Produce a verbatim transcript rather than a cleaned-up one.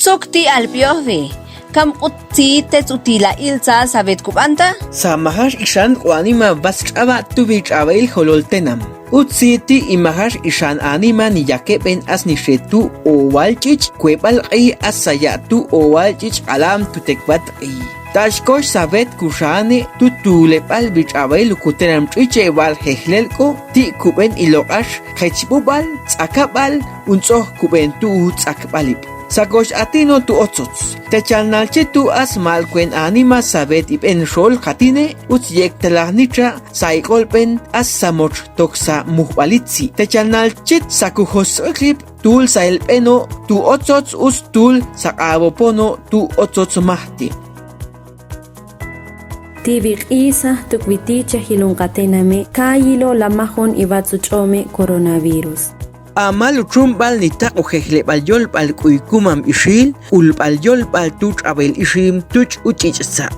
Sok ti' albioxwi, kam k'ut tzi tetz utila iltza sawet kub'anta. Samajax ixan k'u anima bas ch'aba' tu' bixh ch'aba'il jolol tenam. Utz tzi ti' imajax ixan anima niyakeb'en as nixe tu' owal ch'ich' kweb'al q'i as saya' tu' owal ch'ich' q'ala'am tu' tekbat q'i. Taxkox sawet kuxane tu' tuuleb'al bixh ch'aba'il kutenam ch'icheb'al jejlel k'u ti' kub'en iloq'ax jechb'ub'al tz'akab'al untz'oj kub'en tu' tz'akb'alib'. Sakox atino tu' otzotz techalnal chi tu' as ma'lkwen anima sawet ib'en xol katine utz yek'telaj nicha' sa ik'olb'en as samoch toksa mujb'alitzi techalnal chit sakujos sq'uiqib' tuul sa elb'eno tu' otzotz utz tuul saq'awopono tu' otzotz majti'. Ti' wi q'i sajtuk wi ti' chejilon qatename' kayilo lamajon iwatz uch'ome' coronavirus. Amal uchumb'al nitaq ujejleb'al yolb'al k'u ikumam ixil k'ulb'al yolb'al tu' ch'ab'el ixim tu' ch'uch'ich'tza'.